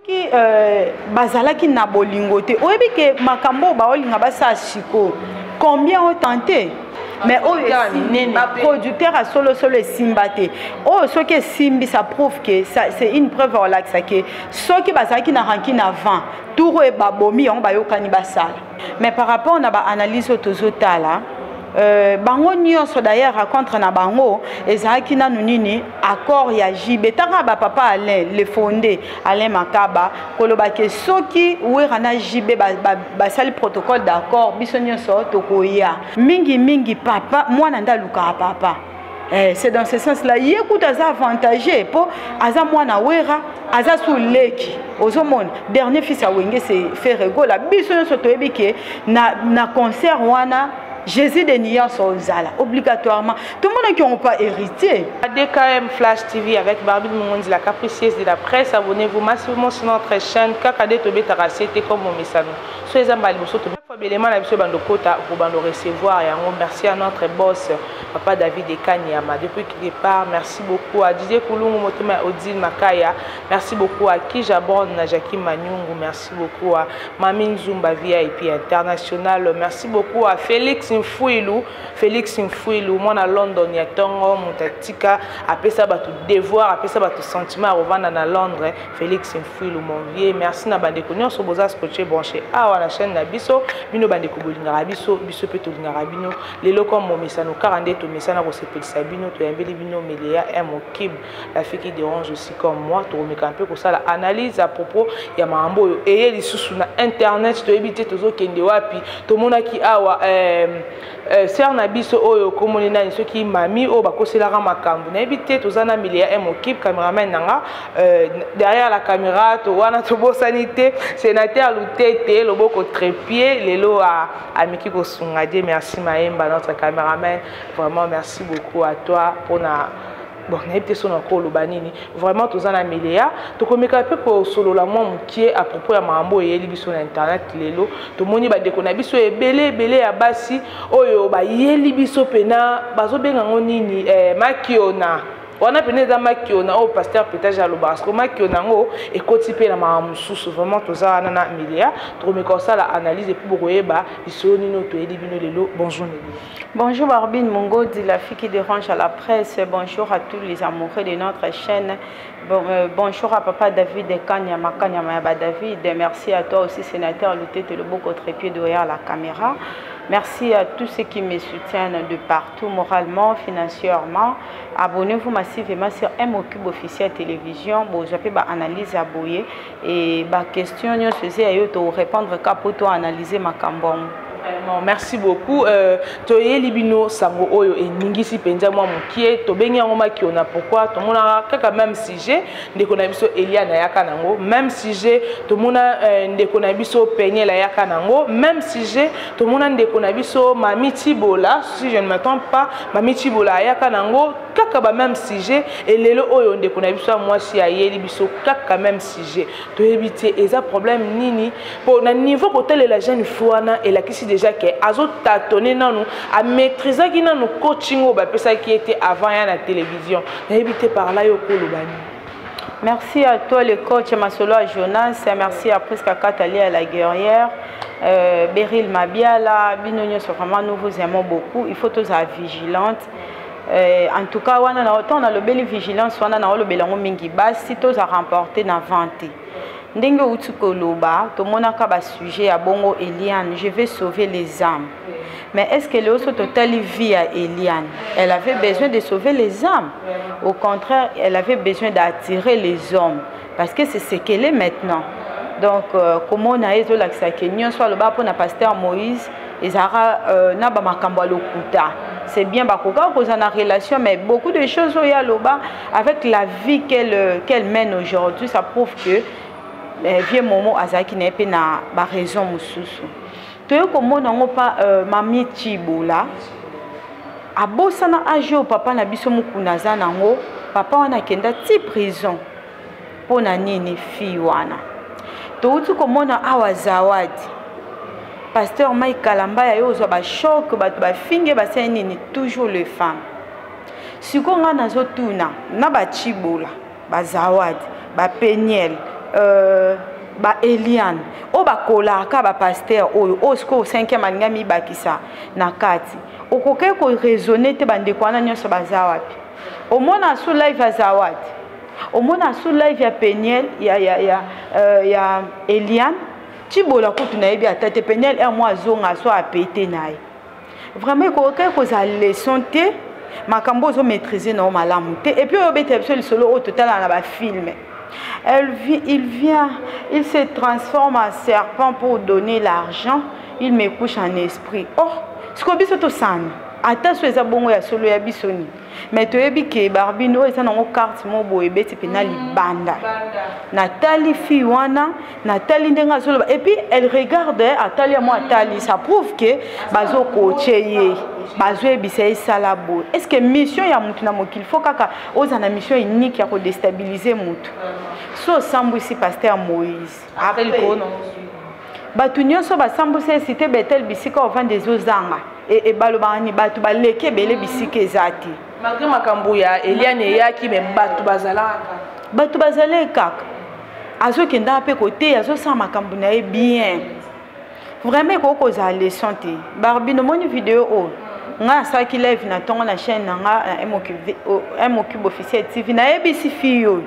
Soki bazalaki na bolingo te, oyebi ke makambo oyo baolinga basala sikoyo, combien o tente, mais oyo baproducteur ya solosolo esimba te. Oyo soki esimbi, ça prouve que c'est une preuve olakisa ke soki bazalaki na rancune avant tour oyo babomi yango, bayokani basala. Mais par rapport na baanalyse oyo tozotala, bango nyonso d'ailleurs, rencontre na bango ezalaki nanu nini? Accord ya JB taka bapapa Alain le Fondé, Alain Makaba, koloba ke soki Wera na JB basali protocole d'accord, biso nyonso tokoya. Mingimingi papa mwana nde alukaka papa. Eh, c'est dans ce sens là ye kuta aza avantagé mpo aza mwana Wera, aza su leki. Ozomona, dernier fils ya Wenge, c'est Ferre Gola. Biso nyonso toyebi ke na concert wana, Jésus de nuance ozala obligatoirement. Tomonaki yango pas héritier. DKM Flash TV avec Barbie Mungonzi, la capricieuse de la presse. Abonnez-vous massivement sur notre chaîne. Kakade Tobeta c'était comme mon message. Soyez en baliboso belema na biso bando kota bando recevoir yango. Merci à notre boss, papa David Ekanyama, depuis qu'il départ. Merci beaucoup à Didier Kulungu Motema, Odile Makaya. Merci beaucoup à Kijabon na Jackie Manyungu. Merci beaucoup à Mami Nzumba VIP International. Merci beaucoup à Félix Mfouilou. Félix Mfouilou, mwana London ya tongo, mutatika, apesa bato devoir, apesa bato sentiment ya kovanda na Londres. Félix Mfouilou, mon vieux. Merci na bandeko nyonso boza scotché, branché awa na chaîne na biso. Bino bandeko bolingaka biso, biso pe tolingaka bino. Lelo comme momesano kaka nde tomesana kosepelisa bino, toyambeli bino Melia M Kib, la fille qui dérange aussi comme moi. Tokomeka mpe kosala analyse à propos ya makambo oyo eye lisusu na internet. Toyebi te tozokende wapi. Tomonaki awa sœur na biso oyo komoni nani, soki mami oyo bakoselaka makambo, nayebi te. Toza na Milia M Okip, cameraman nanga derrière la caméra. To wana tobosani te sénateur Lutete loboko trépied, lelo amiki kosunga. Dieu merci, Maemba, notre cameraman, vraiment merci beaucoup à toi mpona bon, nayebi te so na koloba nini. Vraiment, toza na Mileya, tokomeka mpe kosolola mwa mokie à propos ya makambo oyo eyeli biso na internet lelo. Tomoni bandeko na biso ebele ebele ya basi oyo bayeli biso mpena, bazobenga yango nini, makiona wana pene eza makiona oyo pasteur Petage alobaka. Siko makiona yango ekoti mpe na makambo mosusu. Vraiment, toza wana na Mileya, tokomeka kosala analyse et puis bokoyeba lisolo nini oyo toyeli bino lelo. Bonjour Mileya. Bonjour Barbine Mongodi, la fille qui dérange à la presse. Bonjour à tous les amoureux de notre chaîne. Bon, bonjour à papa David Kanyama Kanyama David. Merci à toi aussi, sénateur Lutete le beau trépied derrière la caméra. Merci à tous ceux qui me soutiennent de partout, moralement, financièrement. Abonnez-vous massivement sur MO Cube officiel télévision. Bon, j'ai fait analyse à boye et ba question to répondre pour toi analyser ma cambon. Vraiment, merci beaucoup. Toyeli bino sango oyo eningisi mpenza mwa mokie. Tobengi yango makiona. Pourquoi? Tomonaka kaka même sujet, ndeko na biso Eliane ayaka nango même sujet, tomona ndeko na biso Peniel ayaka nango même sujet, tomona ndeko na biso Mami Tibola, si je ne me trompe pas, Mami Tibola ayaka nango kaka ba même sujet. Elelo oyo ndeko na biso ya mwasi ayeli biso kaka même sujet. Toyebi te eza problème nini po na niveau kotalela jeune fille wana, elakisi déjà ke azotatone nanu, amaîtrisaki nanu coaching oyo bapesaki ye te avant ya na télévision. Nayebi te par là yo koloba nini. Merci à toi le coach Masolo à Jonas, merci à Priska Katali à la guerrière, Beryl Mabiala, bino nyonso, vraiment nous vous aimons beaucoup. Il faut tous être vigilante. En tout cas, wana na autant na lobeli vigilance wana na lobeli yango mingi, basi toza remporter na vente. Ndenge outi koloba, tomonaka basujet ya bongo Eliane, je vais sauver les âmes. Mais est ce que leo so totali vie ya Eliane, elle avait besoin de sauver les âmes? Au contraire, elle avait besoin d'attirer les hommes, parce que c'est ce qu'elle est maintenant. Donc komona ye ezolakisaka nyonso aloba mpona pasteur Moïse ezalaka na bamakambo ya lokuta. C'est bien, bakoka kozala na relation, mais beaucoup de choses oyo aloba, avec la vie qu'elle mène aujourd'hui, ça prouve que vieux Momo azalaki na ye mpe na baraison mosusu. Toye komona yango pa mami Tibola abosana age oyo papa na biso Mokuna aza nango. Papa wana akenda ti prison mpo na nini? Fille wana touti komona awa, Zawadi, pasteur Mike Kalamba ya yo ozwa bachoc, bato bafinge, basali nini, toujours le femme. Sikoyo ngai nazotuna na bachibola, bazawadi, bapeniel, Ba Eliane oyo bakolaka ba pasteur oyo oyo sikoyo 5e alingi amibakisa na kati, okoki koraisonne te. Bandeko wana nyonso baza wapi? Omona su live ya Zawadi, omona su live ya Peniel, ya Eliane Cibola kutu nayebi ata te. Peniel r mwa azonga so apete na ye. Vraiment ekoki kozala leçon te. Makambo ozomaîtrise na yo malamu te. Et puis oyo obetela biso lisolo oyo totalaka na bafilme: il vient, il se transforme en serpent pour donner l'argent, il me couche en esprit. Oh, sikoyo biso tosana ata so eza bongo ya solo ya biso nini? Mais toyebi ke Barbine oyo eza nango carte mo boye ebeti mpena libanda. Natali fille wana, natali ndenge azoloba, et puis elle regarde, atali yango, atali, ça prouve ke bazokoche ye, bazoyebisa ye esala boye. Est ce que mission ya mutu na mokili, faut kaka oza na mission unique ya kodestabilize mutu? So osambwisi pasteur Moïse, bato nyonso basambwisi esite Betel, bisika ovanda ezozanga. Balobaka ni bato baleki ebele, bisika eza te. Malgré makambo ya Eliane eyaki, me bato bazalaka. Bato bazali kaka. Azokendaka mpe koteya, azosala makambo na ye bien. Vraiment ekoki kozala leçon te. Barbine, omoni video oyo ngai asalaki live na ntongo na chaîne na nga na Mocube Officiel TV, nayebisi fille oyo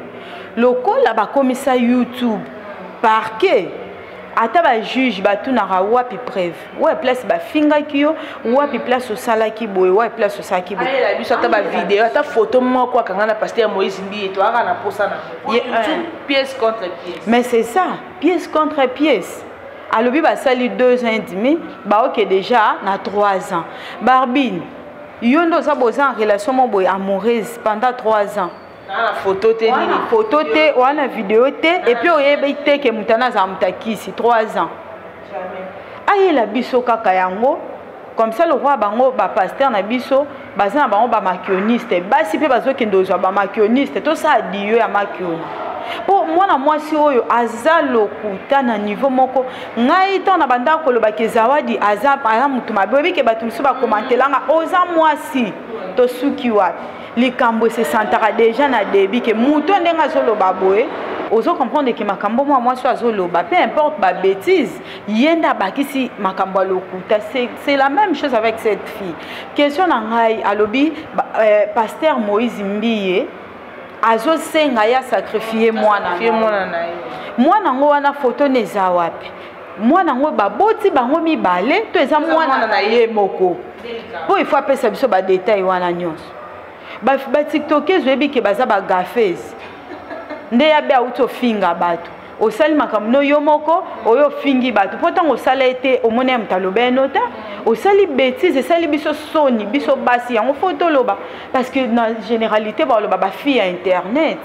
lokola bakomisa YouTube parquet, ata bajuge batunaka: wapi preuve? Wapi place bafingaki yo? Wapi place osalaki boye? Wapi place osalaki boye? Ayela biso ata bavideo, ata photo moko akanga na pasteur Moïse Mbiye. Toyaka na posa na pièce contre pièce. Mais c'est ça, pièce contre pièce. Alobi basali 2 ans et demi, baoke déjà na 3 ans. Barbine, yo nde oza, boza en relation mo boye amoureuse pendant 3 ans. Na photo te nini? Photo te wana, video te, et puis oyebi te ke moto ana azala moto akisi 3 ans. Ayela biso kaka yango comme ça. Lokwa bango bapasteur na biso baza na bango bamakioniste, basi mpe bazokende kozwa bamakioniste. Tosala diyo ya makiona mpo mwana mwasi oyo aza lokuta na niveau moko. Ngai ntango na bandaka kolobaki Zawadi aza motu mabe, oyebi ke bato mosusu bakomantelanga: oza mwasi, tosuki wapi? Likambo esesantaka déjà na début ke moto ndenge azoloba boye, ozo comprendre ke makambo mwa mwasi oyo azoloba, peu importe babêtise, ye nde abakisi makambo ya lokuta. C'est la même chose avec cette fille. Question na ngai, alobi pasteur Moïse Mbiye azosenga ye asacrifie mwana. Mwana yango wana, foto na eza wapi? Mwana yango baboti bango mibale to eza mwana na ye moko? Mpo il faut apesa biso badetail wana nyonso. Batiktokese, oyebi ke baza bagaffeuse nde ya be auti ofinga bato. Osali makambo no yo moko oyo, ofingi bato mpo ntango osala ete omoni ya moto aloba eno te, osali bétise, esali biso soni, biso basi. Yango faut toloba, parce que na généralité baloba bafille ya internet.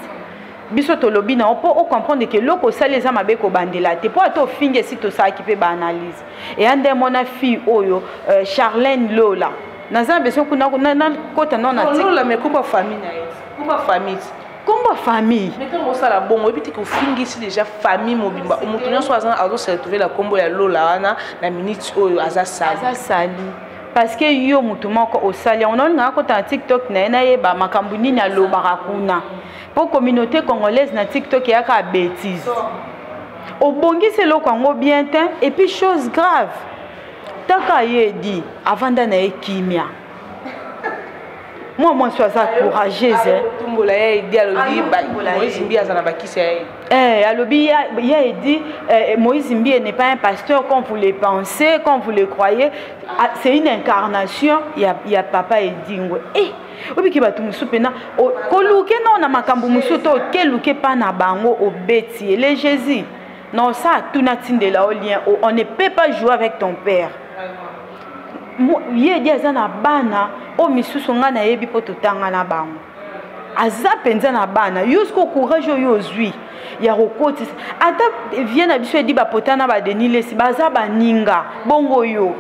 Biso tolobi na yo mpo ocomprendre ke eloko osali eza mabe, kobandela te mpo ata ofingi. Esi tosalaki mpe baanalyse eya nde mona fille oyo, Charlène Lola. Naza na besoin kuna nakota no na Lola, mais komba famille na ye, komba famille. Komba famille. Mais ntango osala bongo, oyebi te ke ofingisi déjà famille mobimba. Moto nyonso azose retrouve na nkombo ya Lola wana na minute oyo aza sali. Aza sali parce que yo motu moko osali yango. Naolingaka kota na TikTok na ye, nayeba makambo nini alobaka kuna, mpo communauté congolaise na TikTok eyaka bétise. Obongisi eloko yango bien te. Et puis chose grave, taka ye edi avanda na ye kimia. Mwa mwasi aza courageuse. Tumbola ye edi, alobi Moïse Mbi aza na bakisi ya ye. Eh, alobi ya edi Moïse Mbi n'est pas un pasteur comme vous le pensez, comme vous le croyez. Ah, c'est une incarnation ya papa Edingwe. Eh, obiki bato mosusu mpena koluke nao na makambo mosusu to okeluke mpa na bango. Obeti ye le Jésus non, ça atuna tindela o lien. On ne peut pas jouer avec ton père. Ye edi aza na bana oyo misusu ngai nayebi mpo totanga na bango. Aza mpenza na bana. Yo siko courage oyo ozwi ya kokotisa ata vie na biso, edi bapota na baDenis Lesi baza baninga bongo. Yo,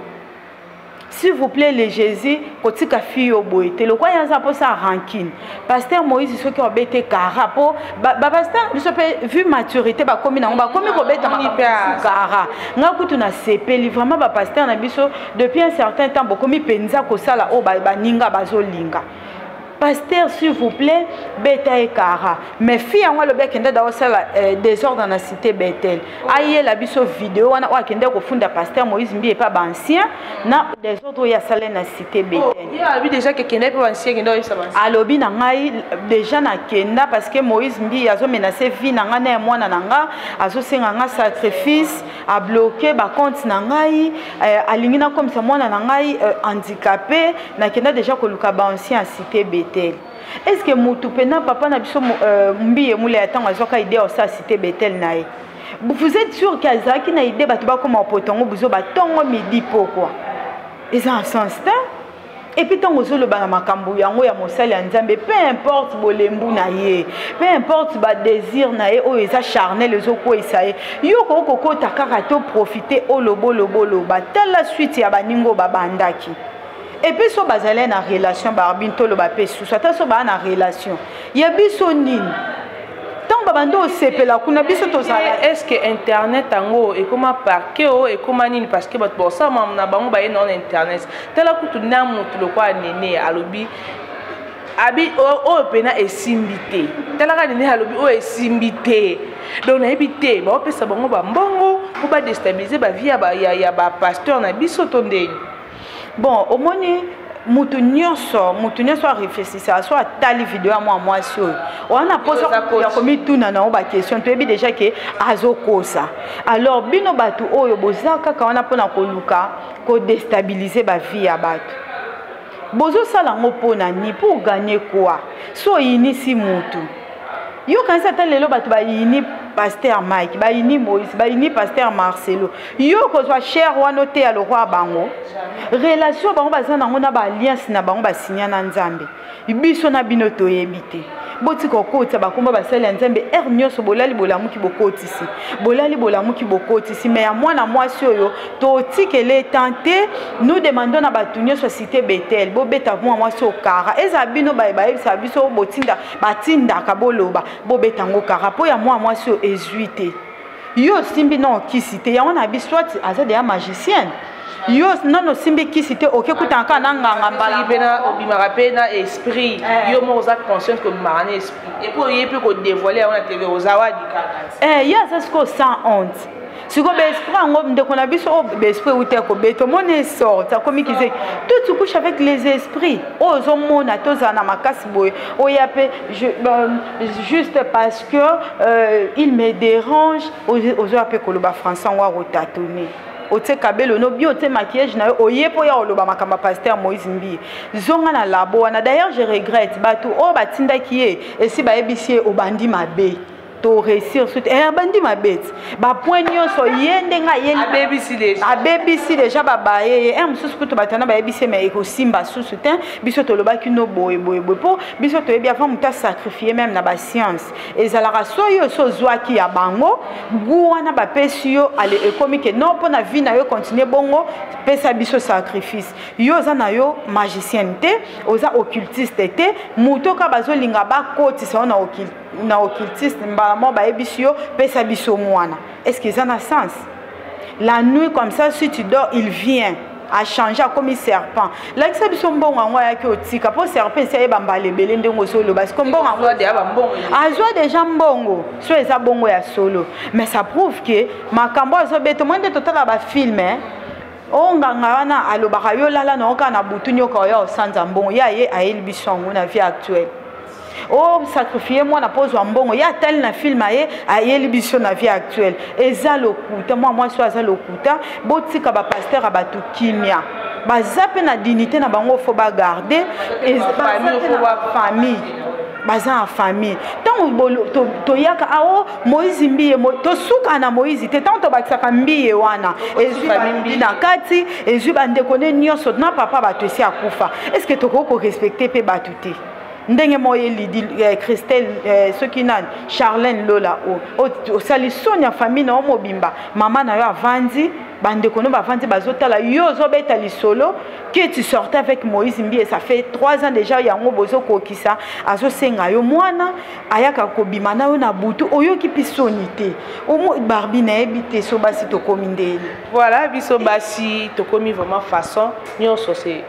s'il vous plaît, le Jésus, kotika fille oyo boye te. Lokwa ye aza mposa rancune. Pasteur Moïse, soki obete kara, mpo bapasteur biso mpe vu maturité bakomi nango, bakomi kobeta kara. Nga kutu nasepeli vraiment, bapasteur na biso depuis un certain temps bokomi mpenza kosala oyo baninga bazolinga. Pasteur, s'il vous plaît, beta ekara. Mais fille yango alobi akenda da osala désordre na cité Bethel. Ayela biso vidéo wana oyo akende kofunda pasteur Moïse Mbiye epa ba ancien na désordre oyo asala na cité Bethel. Oh, ye alobi déjà ke kende mpe ba ancien, kende oyebisa ba ancien. Alobi na ngai déjà nakenda parce que Moïse Mbiye azomenace vie na ngai na ya mwana na nga, azosenga nga sacrifice, abloqué ba compte na ngai, alingi nakomisa mwana na ngai handicapé. Nakenda déjà koluka ba ancien ya cité Bethel. Est-ce que mutu pena papa na biso Mbiye mule ya ntango azwaka idée ya osala cité Bethel na ye? Vous êtes sûr que azalaki na idée bato bakoma potongo buzo batongo midi pokwa? Eza en sens te. Et puis ntango ozoloba na makambo yango ya mosali ya Nzambe, peu importe bolembu na ye, peu importe ba désir na ye oyo eza charnel ezokweyisa ye, yo okoki kokota kaka to profiter oloboloboloba. Tala suite ya baningo babandaki. Et puis so bazali na relation, Barbine, toloba mpe susu, ata so baa na relation ya biso nini, ntango babandi osepela kuna, biso tozala. Est ce que internet yango ekoma parquet oyo ekoma nini? Parce que bato bosala na bango baye na internet. Tala kutu na motu lokola Nene alobi abi oyo mpena esimbi te. Talaka Nene alobi oyo esimbi te. Donc nayebi te, baopesa bango bambongo mpo badéstabiliser bavie ya bapasteur na biso to ndeni? Bon, omoni, mutu nyonso arefléchisa. So atali video ya mwa mwasi oyo wana, mposa ya komituna nango baquestion, toyebi déjà ke azokosa. Alors bino bato oyo boza kaka wana mpona koluka kodéstabiliser bavie ya bato, bozosala yango mpona nini? Mpo oganye kwa so oyinisi mutu, yo kanisi ata lelo bato bayini pasteur Mike, bayini Moïse, bayini pasteur Marcelo, yo kozwa chere wana oteya lokwa bango. Relation bango baza nango na baalliance na bango basinya na Nzambe, biso na bino toyebi te. Botika kokotisa bakomba basali ya Nzambe heure nyonso. Bolali bolamuki bokotisi, bolali bolamuki bokotisi. Mais ya mwana mwasi oyo, totikele etan te. Nous demandons na bato nyonso ya cité Betel, bobeta mwa mwasi okara. Ezala bino bayebisaka biso, botinda, batindaka, boloba, bobeta yango kara mpo ya mwa mwasi oyo ezwi te. Yo osimbi na okisi te, yango na biso soit aza deya magicienne. Yo nano osimbi kisi te, oke kutana kaka na nganga mbala. Mpe na obimaka mpe na esprit, yo moko oza consciente kobimaka na esprit, et puis oye mpe kodévoile yango na TV, oza wadi kaka. Ye aza sikoyo sans honte. Sikoyo baesprit yango, ndeko na biso oyo, baesprit euti kobeta, omoni esorte akomi kizeki. Toi, tu couches avec les esprits oyo ozomona. Tozala na makasi boye, oya mpe juste parce que il me dérange, ozoya mpe koloba français yango, akotatone, otie kabelo no bi, otie maquillage na yo, oye mpo ya oloba makambo ya pasteur Moïse Mbiye. Zonga na labo wana. D'ailleurs, je regrette bato oyo batindaki ye, esi bayebisi ye obandi mabe, to réussir suite abandi mabe ti bapoint nyonso ye ndenge ayeli. Abebisi déjà. Abebisi déjà, babaye ye mosusu kutu bato wana bayebisi ye, mais ekosimba susu te. Biso tolobaki no boye boye boye, mpo biso toyebi avant moto asacrifie même na bascience ezalaka. So yo so ozwaki ya bango gu wana, bapesi yo ale, ekomi ke non, mpo na vie na yo continue bongo, pesa biso sacrifice. Yo oza na yo magicienne te, oza occultiste te. Moto kaka bazolinga bakotisa yo na occultiste, mbala moko bayebisi yo pesa biso mwana. Est ce que eza na sens? La nuit comme ça, si tu dors, il vient achanger, akomi serpent. Lakisa biso mbongo yango ayaki otika, mpo serpent esi ayeba mbala ebele ndenge ozoloba. Siko mbongo yango azwa déjà mbongo, so eza bongo ya solo. Mais ça prouve que makambo azobeta moi nde totala bafilm oyo nganga wana alobaka, yo lala na yo kaka na butu, nyoka oyo osanza mbongo. Ye aye ayeli biso yango na vie actuelle. Osacrifie mwana mpo ozwa mbongo, ye atali na film, aye ayeli biso na vie actuelle. Eza lokuta, mwa mwasi oyo aza lokuta. Botika bapasteur ya bato kimia, baza mpe na dignité na bango, faut bagarder famille, baza na famille. Ntango toyaka ao Moïse Mbiye, tosuka na Moïse te. Ntango tobakisaka Mbiye wana, ezwi bambi na kati, ezwi bandeko ne nyonso na papa bato esi akufa. Est ce que tokoki korespecter mpe bato te? Ndenge moko ye Lidi Christelle, soki nani, Charlene Lola, osali soni ya famille na yo mobimba. Mama na yo avandi, bandeko no bavandi, bazotala yo ozobeta lisolo que tu sortais avec Moïse Mbiye. Ça fait 3 ans déjà yango bozokokisa. Azosenga yo mwana, ayaka kobima na yo na butu, oyoki mpe soni te. Barbi, nayebi te, so basi tokomi ndeni. Voilà, biso basi tokomi vraiment façon nyonso, c'est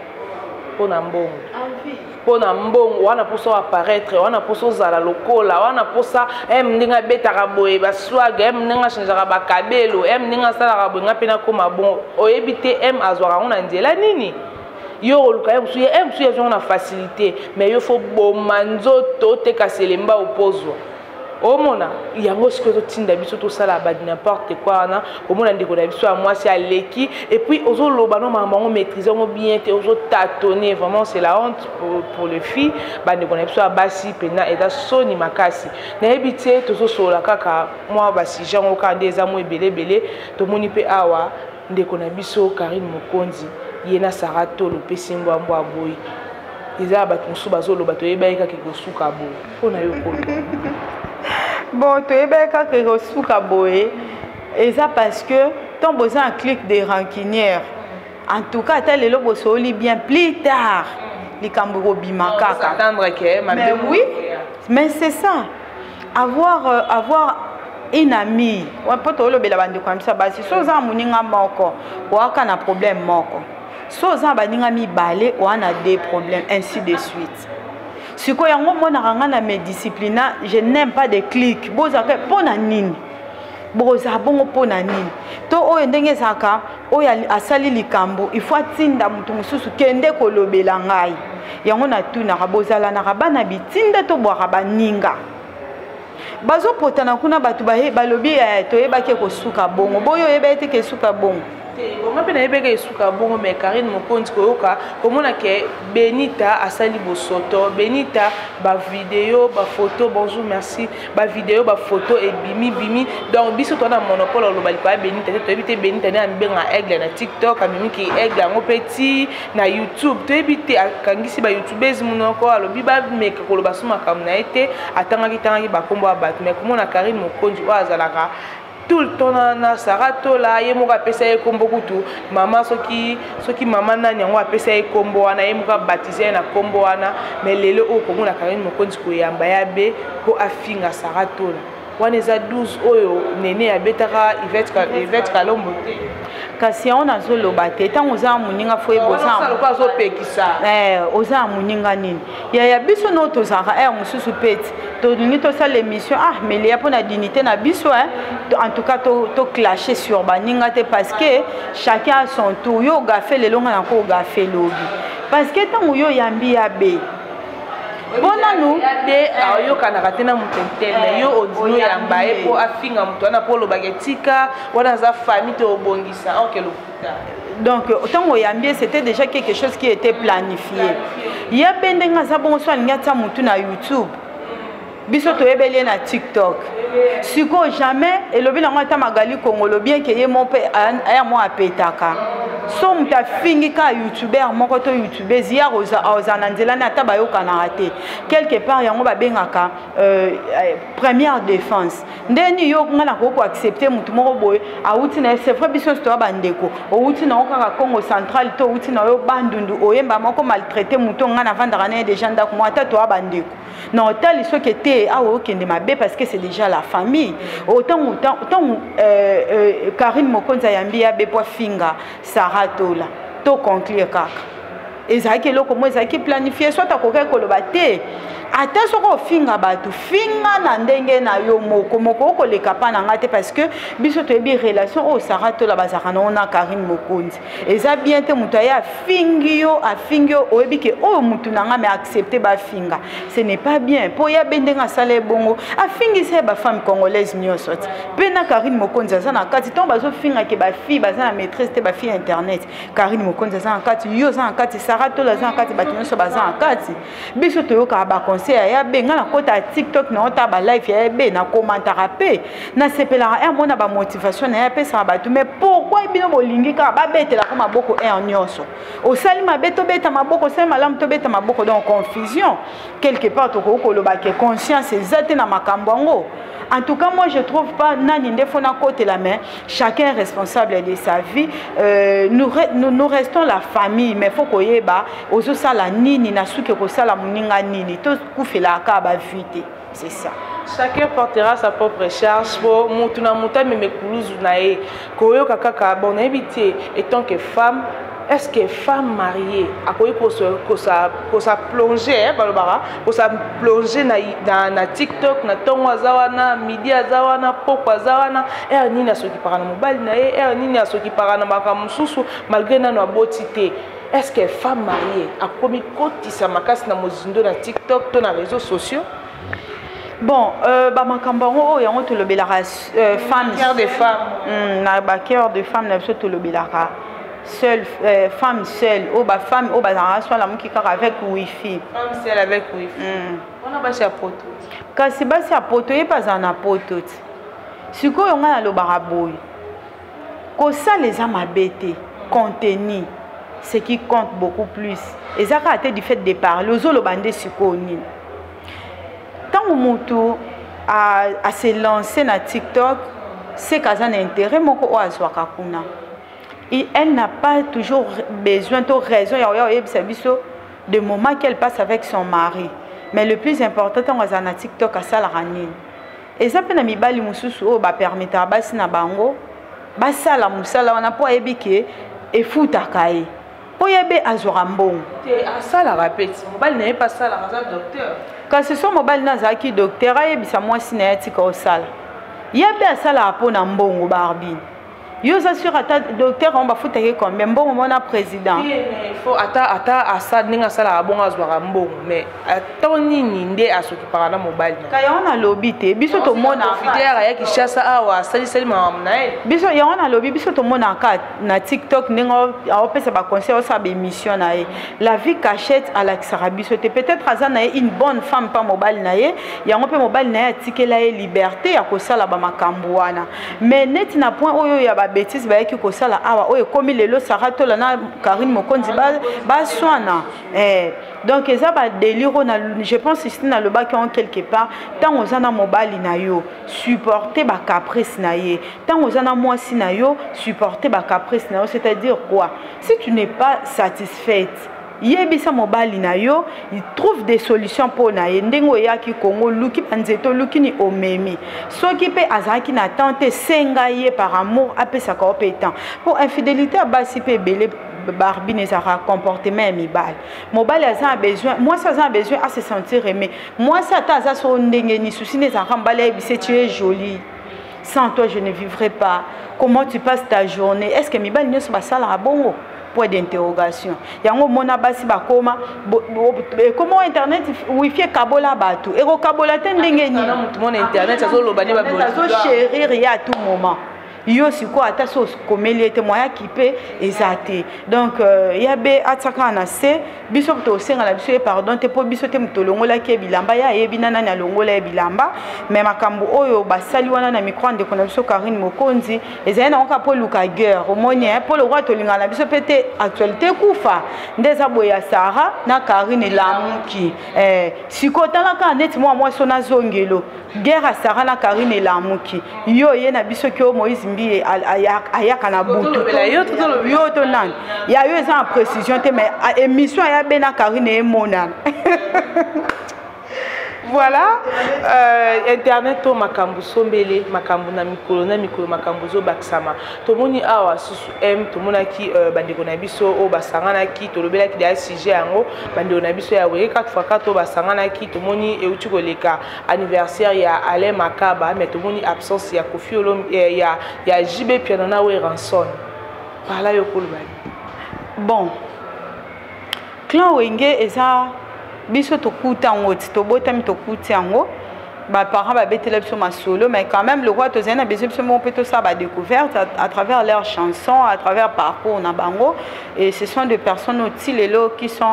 mpona mbongo. Mpo na mbongo wana, mposa oapparaître wana, mposa ozala lokola wana, mposa m ndenge abetaka boye baswag, m ndenge achangeaka bakabelo, m ndenge asalaka boye, nga mpe nakóma bon. Oyebi te m azwaka yango na nzela nini. Yo oluka ye mosusu, ye mosusu azwango na facilité, mais yo faut boma nzoto, oteka selemba, opozwa. Omona yango sikoyo ezotinda biso tosala ba n'importe quoi wana. Komona ndeko na biso ya mwasi aleki, et puis ozoloba no makambo yango, maîtrise yango bien te, ozotâtonner. Vraiment, c'est la honte pour les filles, bandeko na biso ya basi mpena eza soni makasi. Nayebi te, tozosolola kaka mwa basujet yango kaka nde eza mwa ebele ebele. Tomoni mpe awa ndeko na biso Karine Mokonzi, ye na Sara Tolo, opesi mbwambwa aboyi. Eza ya bato mosusu bazoloba, toyeba ye kaka ekosuka boye. Mpo na yo koloba? Bon, toyebaki kaka ekosuka boye, eza parce que ntango boza en clique de rancunière, en tout cas ata lelo bosoli bien, plus tard likambo ekobima kaka. Mais oui, mais c'est ça, avoir une amie, mpo toolobela bandeko na biso ya basi. So oza na moninga moko, oaka na problème moko. So oza na baninga mibale, oa na deux problèmes, ainsi de suite. Sikoyo yango omonaka ngai na mes discipline, je n'aime pas de clique. Bozalaka mpo na nini? Bokozala bongo mpo na nini? To oyo ndenge ezalaka, oyo asali likambo, il faut atinda moto mosusu kende kolobela ngai yango. Natunaka, bozalanaka bana bitinda to bwaka baninga bazopotana kuna? Bato balobi toyebaki ekosuka bongo. Boyo oyeba ete ke esuka bongo. Bongo mpe nayebaki esuka bongo. Mais Karine Mokonzi, koyoka komona ke Benita asali bosoto, Benita bavideo, bafoto, bonjour, merci, bavideo, bafoto ebimi bimi. Donc biso toza na monopole oloba likolo ya Benita te. Toyebi te Benita nde amibenga aigle na TikTok, amemiki aigle yango mpe ti na YouTube. Toyebi te, akangisi bayoutubese monoko, alobi bameka koloba so makambo na ye te, atangaki tangaki bakombo ya bato. Mais komona Karine Mokonzi oyo azalaka tout le temps na Sara Tola, ye moko apesa ye nkombo kutu mama, soki mama nani yango apesa ye nkombo wana, ye moko abatize ye na nkombo wana. Mais lelo oyo komona Karine Mokonzi koyamba ya be mpo afinga Sara Tola wana, eza 12 oyo nene abetaka Ivete Kalombo te. Kasi yango nazoloba te, ntango oza na moninga, faut yeba azopekisa. Oza na moninga nini yaya. Biso no tozalaka ere mosusu mpe ti tolingi tosala émission, ah, melia mpo na dignité na biso, en tout cas toclashe to sur baninga te, parce que chacun a son tour. Yo ogafe lelo, nga nako ogafe lobi, parce que ntango yo oyambi ya be mpo nanu be ayokanaka te na moto te, mais yo ondimi oyamba ye mpo afinga moto wana, mpo olobaka etika wana aza famille te, obongisa orke lokuta. Donc ntango oyambi ye, c'était déjà quelque chose qui était planifié. Ye mpe ndenge aza bongo, so alingi atia motu na YouTube, biso toyebeli ye na TikTok. Sikoyo jamais elobi nango ata Magali Kongolo, bien ke ye mo mpe aya mo apetaka. So moto afingi kaka youtuber moko to youtubeuse, ye akozala na nzela ne ata bayokanaka te quelque part. Yango babengaka première défense. Ndeni yo ngai nakoki koaccepte motu moko boye awuti na ye, c'est vrai, biso nyonso toya bandeko, owuti na yo kaka Congo Central to owuti na yo Bandundu, oyemba moko maltraité motu ngai navandaka na ye déjà ndako mo, ata toya bandeko, na otali soki te awa okende mabe, parce que c'est déjà la famille. Otango ntango Karine Mokonzi ayambi ya be po afinga Sara Tola, to conclure kaka ezalaki eloko mo ezalaki planifié. Soit akokaki koloba te, ata soki ofinga bato, finga na ndenge na yo moko moko, okoleka mpa na nga te, parce que biso toyebi relation oyo Sara Tola bazalaka nango na Karine Mokonzi. Eza bien te moto aye afingi yo, afingi yo, oyebi ke oyo motu na nga, mais accepte bafinga, ce n'est pas bien. Mpo ya be ndenge asala ebongo, afingisa ye bafemme congolaise nyonso ti mpe na Karine Mokonzi aza na kati. Ntango bazofinga ke bafille baza na maîtrise te, bafille internet, Karine Mokonzi aza na kati, yo oza na kati, Sara Tola aza na kati, bato nyonso baza na kati. Biso toyokaka baconseil ya be. Ngai nakota ya TikTok, naota balive ya be, nakomantaka mpe nasepelaka ere mona bamotivation na ye apesaka bato. Mais pourquoi bino bolingi kaka babetelaka maboko ere nyonso? Osali mabe, tobeta maboko; osali malamu, tobeta maboko. Donc confusion quelque part. Tokoki koloba ke conscience eza te na makambo yango. En tout cas, moi je trouve pas nani nde fo nakotela, mais chacun est responsable de sa vie. Nous, nous restons la famille, mais faut koyeba ozosala nini na suki, ekosala moninga nini. Tokufelaka bavie te, c'est ça. Chacun portera sa propre charge, po mutu na mutu ameme kuluzu na ye. Koyoka kaka bon, nayebi te, étant que femme. Est ce que femme mariée akoki kosa plonger, balobaka kosa plonger na TikTok, na ntongo aza wana, midi aza wana, poko aza wana, heure nini asokipaka na mobali na ye, heure nini asokipaka na makambo mosusu, malgré nano aboti te? Est ce que femme mariée akomi kotisa makasi na mozindo na TikTok to na réseaux sociaux? Bon, bamakambo yango oyo, yango tolobelaka femme Cœur de femme. Na bacœur de femme na biso, tolobelaka seule, femme seule, oyo bafemme oyo bazalaka so alamuki kaka avec wifi. Femme seule avec wifi. Wana basi ya poto. Kasi basi ya poto, ye mpe azala na poto ti. Sikoyo ngai nalobaka boye: kosala eza mabe te, contenu, ce qui compte beaucoup plus eza kaka te du fait de parler. Ozoloba nde sikoyo nini? Ntango motu ase lance na TikTok, seka aza na intérêt moko oyo azwaka kuna. Elle n'a pas toujours besoin to raison ya oya oyebisa biso de moment qu'elle passe avec son mari. Mais le plus important, ntango azala na TikTok, asalaka nini? Eza mpe na mibali mosusu oyo bapermetaka basi na bango basala mosala wana mpo ayebi ke efutaka ye, mpo ye azwaka mbongo. Te, asalaka mpe ti mobali na ye mpe asalaka, aza docteur. Kasi so mobali na azalaki docteur, ayebisa mwasi na ye atika osala. Ye mpe asalaka mpo na mbongo. Barbine, yo oza sur ata docteur yango bafutaki combien mbongo mona président? Faut ata asa ndenge asalaka bongo, azwaka mbongo, mais ata nini nde asokipaka na mobali? Ka yango nalobi te, biso tomona aya Kinshasa awa, asalisali makambo na ye. Biso, yango nalobi, biso tomonaka na TikTok ndenge aopesa baconseil, osala baémission na ye, la vie cachette alakisaka biso te. Peut-être aza na ye une bonne femme mpa mobali na ye, yango mpe mobali na ye atikela ye liberté ya kosala bamakambo wana. Mais neti na point oyo ya babêtises bayaki kosala awa, oyo ekomi lelo Sara Tola na Karine Mokonzi baswana, donc eza badélire oyo. Je pense ici nalobaki yango quelque part: ntango oza na mobali na yo, supporter bacaprice na ye; ntango oza na mwasi na yo, supporter bacaprice na yo. C'est-à-dire quoi? Si tu n'es pas satisfaite, yebisa mobali na yo, il trouve des solutions mpo na ye. Ndenge oyaki Kongo, oluki banzete, oluki ni omemi. Soki mpe azalaki na temps te, senga ye par amour apesaka yo mpe temps. Mpo infidélité ya basi mpe ebele, Barbine, ezalaka comportement ya mibali. Mobali aza na besoin, mwasi aza na besoin ase sentir aimé. Mwasi ata aza so ndenge ni susi nde ezalaka mobali ayebise: "Tu es jolie, sans toi je ne vivrai pas. Comment tu passes ta journée?" Est ce que mibali nyonso basalaka bongo? Point d'interrogation. Yango omona basi bakoma, ekoma internet, wifi ekabola bato, ekokabola te ndenge nini? Azochérir ye à tout moment. Yo sikoyo, ata so okomeli ye te, moyaki mpe eza te. Donc ya be atiaka na se, biso tosenga na biso ye pardon te, mpo biso te moto olongolaki ye bilamba. Ye ayebi na nani alongola ye bilamba. Mais makambo oyo basali wana na micro ya ndeko na biso Karine Mokonzi, ezali nango kaka mpo luka guerre. Omoni, mpo lokwa tolingana na biso mpe te, actualité ekufa nde eza boye ya Sara na Karine elamuki. Sikoyo tala kaka neti mwa mwasi oyo nazongelo guerre ya Sara na Karine elamuki. Yo ye na biso ki oyo Moïse Mbiye ayaka na butu, yo to nani ya yo, eza na précision te, mais émission aya be na Karine emonana. Voilà, internet to makambo sombele, makambo na mikolo na mikolo, makambo ezobakisama. Tomoni awa susu m tomonaki bandeko na biso oyo basanganaki, tolobelaki deya sujet yango, bandeko na biso ya Wenge 4x4 oyo basanganaki. Tomoni euti koleka anniversaire ya Alain Makaba, mais tomoni absence ya Kofi Olo, ya JB Mpiana na Werrason. Pala yo koloba. Bon, clan Wenge eza biso tokuta yango ti tobotami, tokuti yango, baparent babetela biso masolo. Mais quand même, lokola tozali na besoin biso moko mpe tosala badécouverte à travers leurs chansons, à travers parcours na bango. Et ce sont des personnes oti lelo qui sont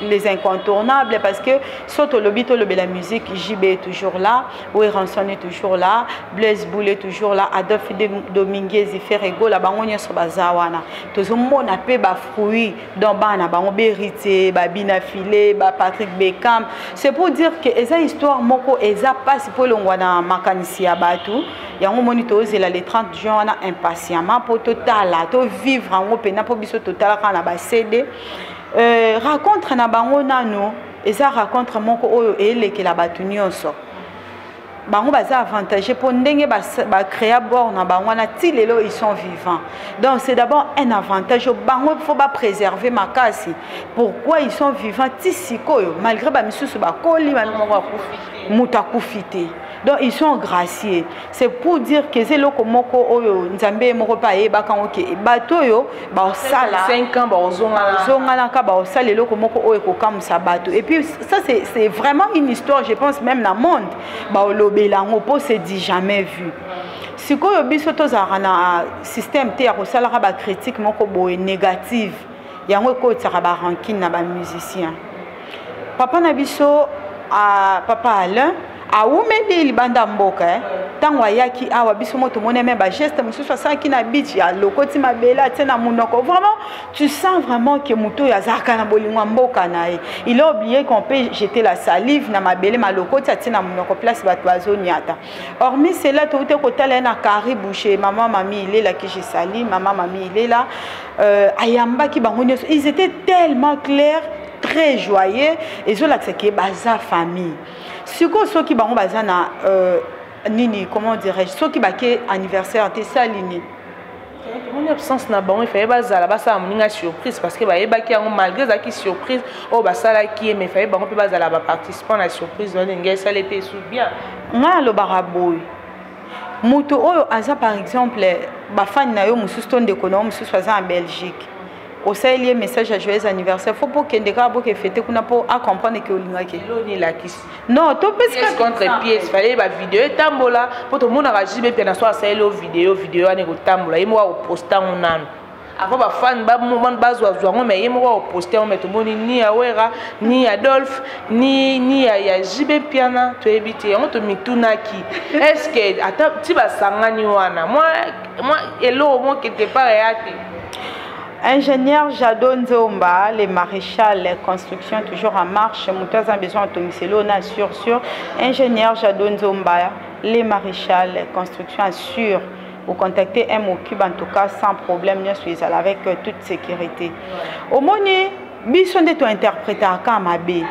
les incontournables, parce que so tolobi, tolobela musique, JB est toujours là, Werrason est toujours là, Blaise Boule est toujours là, Adolphe Dominguez, Ferre Gola, bango nyonso baza wana. Tozomona mpe bafruit, donc bana bango Héritier, babina File, baPatrick Beckham. C'est pour dire que eza histoire moko eza mpasi mpo elongwa na makanisi ya bato. Yango omoni tozela le 30 juin wana impatiemment mpo totala, tovivre yango mpena, mpo biso totala kaka na baCD. Rencontre na bango nano eza rencontre moko oyo eyelekela bato nyonso. Bango baza avantage mpo ndenge bacréa bord na bango wana, ti lelo ils sont vivants. Donc c'est d'abord un avantage oyo bango faut bapréserver makasi. Pourquoi ils sont vivants ti sikoyo, malgré bamisusu bakoli, moto akufi te? Donc ils sont graciés. C'est pour dire que eza eloko moko oyo Nzambe ye moko mpe ayebaka yango, ke bato oyo baosala 5 ans baozongana. Ozonganaka, baosala eloko moko oyo ekokamwisa bato. Et puis ça, c'est vraiment une histoire, je pense, même na monde baolobela yango, mpo c'est du jamais vu. Sikoyo biso tozalaka na système te ya kosalaka bacritique moko boye négative. Yango ekotisaka barancune na bamusicien. Papa na biso, papa Alain, awumeli libanda mboka, eh. Ntango ayaki awa, biso mo tomoni me bageste mosusu asalaki na beach, alokoti mabele, atie na monoko. Vraiment, tu sens vraiment que moto oyo azalaka na bolingo ya mboka na ye. Il a oublié qu'on peut jeter la salive na mabele, malokoti, atie na monoko, place bato bazoniata. Hormis cela, touti kotala ye na Karibu chez mama Mami Ilela, que je salue, mama Mami Ilela. Ayambaki bango nyonso, ils étaient tellement clairs, très joyeux. Ezolakisa ke baza famille. Sikoyo soki bango baza na nini, comment dirais-je, soki bake anniversaire te, esali nini? Tomoni absence na bango. Efaye bazala, basala moninga surprise, parce que bayebaki yango. Malgré ezalaki surprise oyo basalaki ye, mais efaye bango mpe bazala baparticipant na surprise wana, ndenge esali mpe esu bien. Ngai alobaka boye: moto oyo aza, par exemple, bafani na yo mosusu to ndeko na yo mosusu aza na Belgique, osaleli ye message ya joyeux anniversaire, faut mpo okende kaka boke fete kuna mpo acomprendre ke olingaki? Eloni elakisi. Non, topesi pièce contre pièce. Fallait bavideo etambola, mpo tomonaka JB mpe na so asaleli o video, video wana ekotambola, ye moko akoposta yango nano avant bafani bazwazwa yango, mais ye moko akoposte yango. Mais tomoni ni ya Wera, ni Adolphe, ni ya JB Mpiana, toyebi te. Yango tomitunaki: est ce que ata ti basangani wana, mwa eloko mo quelque part eya te? Ingénieur Jado Nzomba, les maréchal, construction toujours en marche. Moto aza besoin atomiselo na sur sur. Ingénieur Jado Nzomba, les maréchal, construction assure. Vous contactez M au cube, en tout cas sans problème, nyonso ezala avec toute sécurité. Omoni, biso nde tointerprétaka mabe.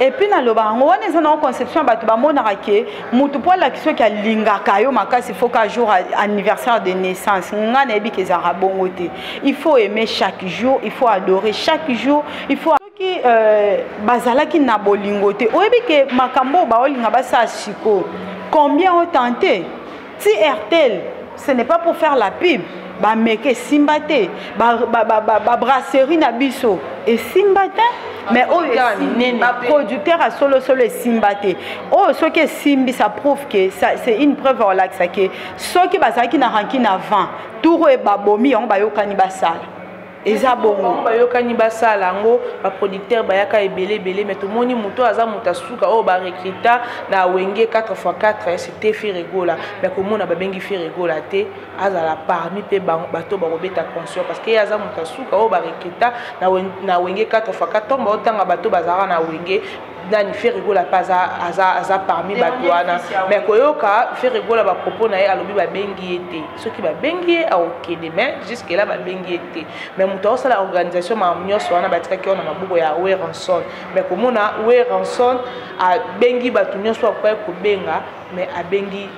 Et puis naloba yango wana, eza nango conception ya bato. Bamonaka ke motu mpo alakisi soki alingaka yo makasi, faut ka jour anniversaire de naissance. Nga nayebi ke ezalaka bongo te. Il faut aimer chaque jour, il faut adorer chaque jour, il faut soki bazalaki na bolingo te. Oyebi ke makambo oyo baolinga basala sikoyo, combien otenté ti Airtel, ce n'est pas pour faire la pub, bameke esimba te, babrasserie na biso esimba te, mais oyo baproducteur ya solosolo esimba te. Oyo soki esimbi, ça prouve que c'est une preuve olakisa ke soki bazalaki na rancune avant tour oyo, babomi yango, bayokani, basala, eza bongo. Bayokani, basala yango, baproducteur bayaka ebele ebele, mais tomoni moto aza moto asuka oyo barecruta na Wenge 4x4, c'était Ferre Gola. Mais komona babengi Ferre Gola te azala parmi mpe bato bakobeta concert, parce que ye aza moto asuka oyo barecruta na Wenge 4x4. Ntongo baotanga bato bazalaka na Wenge nani, Ferre Gola mpe aza parmi bato wana. Mais koyoka Ferre Gola, bapropos na ye, alobi babengi ye te. Soki babengi ye, akokende, mais jusque là babengi ye te. Mais moto aosala organisation, makambo nyonso wana batikaki wana maboko ya Werrason. Mais komona Werrason abengi bato nyonso akoki kobenga, mais abengi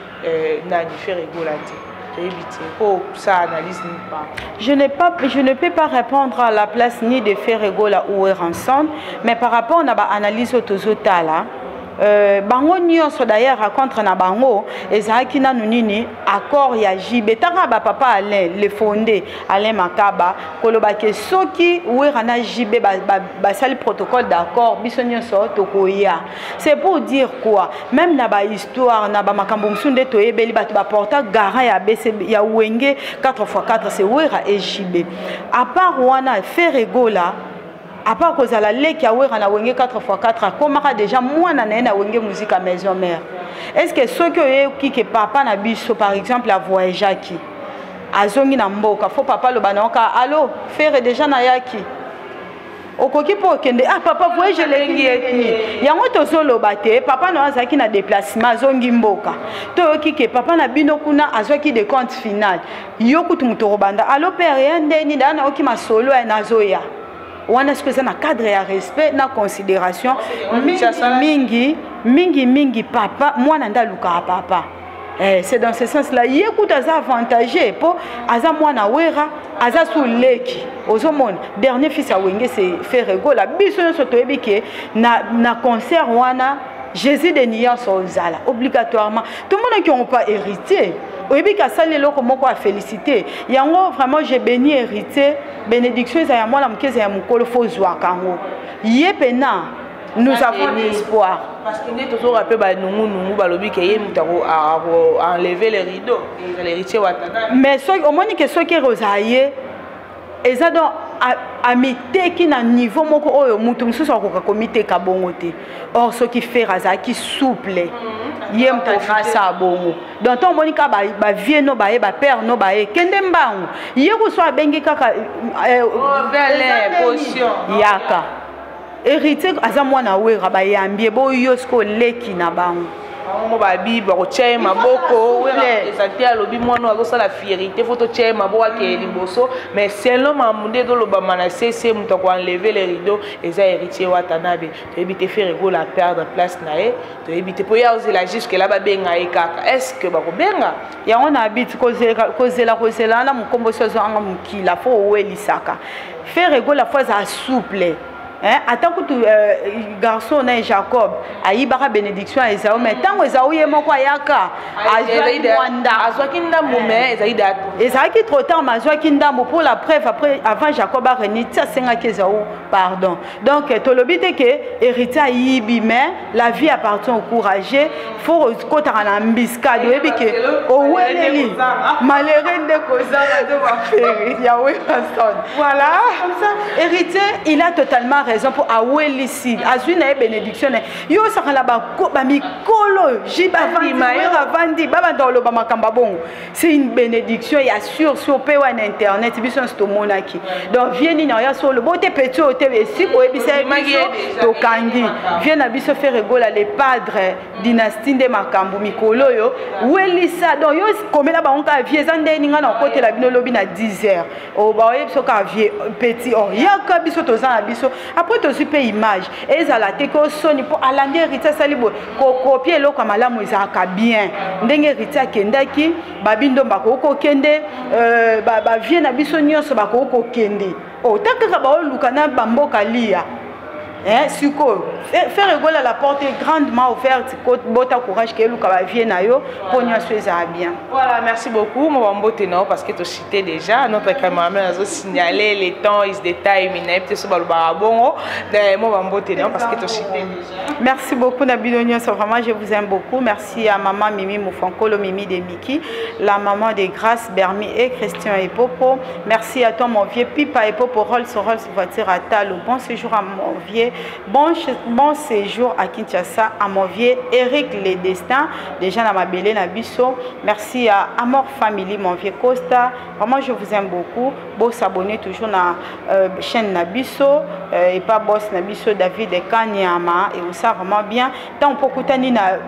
nani, Ferre Gola te, toyebi te po ça analyse ni pas. Je ne peux pas répondre à la place ni de Ferre Gola ou Werrason, mais par rapport à l'analyse tozotala, bango nyonso d'ailleurs, rencontre na bango ezalaki nanu nini, accord ya JB. Ntanga bapapa Alain le fondé, Alain Makaba, koloba ke soki Wera na JB basali protocole d'accord, biso nyonso tokoya. C'est pour dire quoi? Même na bahistoire na bamakambo mosusu nde toyebeli, bato baporta garant ya BC, ya Wenge 4x4, c'est Wera et JB. À part wana, Ferre Gola, à part kozala leki ya Wera na Wenge 4x4, akomaka déjà mwana na ye na Wenge Musique ya Maison Mère. Est ce que soki oyebi ke papa na biso, par exemple, avoyageaki, azongi na mboka, faut papa aloba na yoka: "Allo Ferre, déjà nayaki, okoki mpo okende?" "Ah papa, voyage eleki." Yango tozoloba te. Papa na yo azalaki na déplacement, azongi mboka, toyoki ke papa na bino kuna azwaki de compte final. Yo kutu moto okobanda: "Allo père, ya ndeni daa, nayoki masolo ya nazoya." Wana soki eza na cadre ya respect na considération mingi mingi mingi mingi, papa mwana nde alukaka papa. Eh, c'est dans ce sens là ye kutu aza avantagé mpo aza mwana Wera, aza su leki. Ozomona, dernier fils ya Wenge, c'est Ferre Gola. Biso nyonso toyebi ke na concert wana, Jésus de nuance ozala obligatoirement. Tomonaki yango pa Héritier. Oyebi ke asali eloko moko afélicité yango. Vraiment, je béni Héritier. Bénédiction eza ya mwana moke, eza ya mokolo, fo ozwaka yango. Ye pena, nous avons l'espoir. Parce que nde tozoka mpe banungunungu, balobi ke ye moto enlever le rideau, ezala Héritier Watanabe. Mais soki omoni ke soki ekozala ye, eza donc amiteki na niveau moko oyo moto mosusu akoka komiteka bongo te. Or soki Ferre azalaki souple, ye moto asala bongo. Donc ntango omoni kaka bavieux no baye, bapère no baye, kende mbangu. Ye kuso abengi kaka yaka. Héritier aza mwana Wera, bayambi ye boyo sikoyo leki na bango. Bango babi bakotia ye maboko. Eza te, alobi mwana azosala fierté, fo totia ye maboko akeye liboso. Mais selon makambo nde ezolobama na sese, moto akoenlever le rideau eza Héritier Watanabe. Toyebi te, Ferre Gola perdre place na ye, toyebi te mpo ye ozela jusque là babenga ye kaka. Est ce que bakobenga? Yango na biti kozela kozela wana, mokombo so azwanga mokila, fo owelisaka. Ferre Gola fo azala souple. Hein, ata kutu garçon na ye Jacob ayibaka bénédiction ya Ezau, mais ntango Ezau ye moko ayaka, azwaki mwa ndambo. Azwaki ndambo, mais ezali da Ezalaki trop tard, mais azwaki ndambo. Pour la preuve, après, avant Jacob areni ti asengaki Ezau pardon. Donc tolobi te ke Héritier ayibi, mais la vie appartient au courageux. Fo okotaka na embuscade, oyebi ke oweleli malheureux nde kozanga to baFerre ya Werrason. Voilà. Comme ça, Héritier, il a totalement raison mpo awelisi, azwi na ye bénédiction na ye. Yo osakala bamikolo ji bavandi, babanda koloba makambo bongo, c'est une bénédiction ya sûr sur mpe wana internet biso nyonso tomonaki. Donc vieux nini oya so oloba ote petit oyo te, esi koyebisa ye biso tokangi vieux na biso Ferre Gola, le padre dynastie nde makambo mikolo oyo welisa. Donc yo komela bango kaka vieux, eza ndeni ngai na okotela bino lobi na 10 heures, baoyebi biso kaka vieux petit or yaka biso toza na biso. Après tozwi mpe image, ezala te ke osoni mpo alandi Héritier asali boye. Kocopier eloko ya malamu ezalaka bien. Ndenge Héritier akendaki, babindo bakoki kokende, bavieux na biso nyonso bakoki kokende ota kaka baoluka na bamboka lia. Sikoyo Ferre Gola, la porte est grandement ouverte. Bota courage ke eluka bavieux na yo mpo nyonso ezala bien. Voilà, merci beaucoup. Mo bambote na parce que tu cité déjà notre cameraman azo signaler les temps is the time na peut so balobaka bongo. Mo bambote na parce que tu cité déjà. Merci beaucoup na bino nyonso, vraiment je vous aime beaucoup. Merci à maman Mimi Moufankolo, Mimi de Miki, la maman de Grâce Bermi et Christian et Popo. Merci à toi, mon vieux Pipa et Popo, Rolls Rolls voiture à Talo. Bon séjour à mon vieux, bon séjour à Kinshasa à mon vieux Eric Les Destins, déjà na mabele na biso. Merci à Amor Family, mon vieux Costa. Vraiment, je vous aime beaucoup. Bo s'abonner toujours na chaîne na biso et pas boss na biso David Kanyama et ça vraiment bien. Tant pour kutani na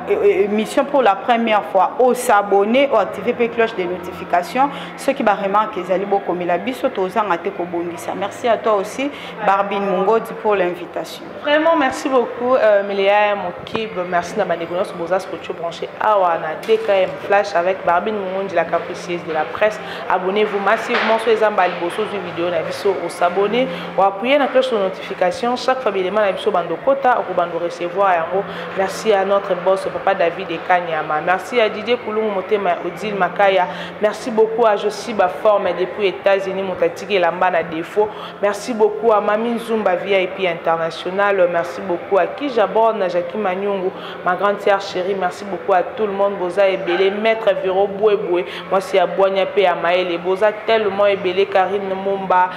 mission pour la première fois, au s'abonner, au activer pe cloche de notification. Ceux qui ba remarque ezali bokomela biso tozanga te kobongisa. Merci à toi aussi, Barbine Mungodi, pour l'invitation. Vraiment, merci beaucoup, Miléa Mokib. Merci na bandeko nyonso boza scotché, branché awa na DKM Flash avec Barbine Mungondi, la capricieuse de la presse. Abonnez-vous massivement sur les mbala liboso ozwi vidéo na biso, os'abonner, oappuyer na cloche de notification. Chaque fois bilema na biso bando kota, okobando recevoir yango. Merci à notre boss papa David Ekanyama. Merci à Didier Koulungu Motema, Odile Makaya. Merci beaucoup à Josie Baforme depuis États-Unis, Motatiki Lamba na défaut. Merci beaucoup à Mami Nzumba VIP International. Merci beaucoup à Kijabon, Jackie Manyungu, ma grande sœur chérie. Merci beaucoup à tout le monde. Boza Ebele, Maître Vero Bouéboué. Moi, c'est à Boignape à Maël. Boza tellement ebele, Karine Mumba,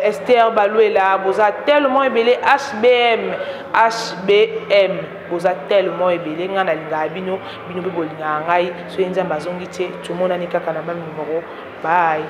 Esther Balouela. Boza tellement ebele, HBM, HBM. Boza tellement ebele, nga na linga bino, bino be bolinga ngai. So nzambe azongi te, tomonani kaka na même numéro. Bye.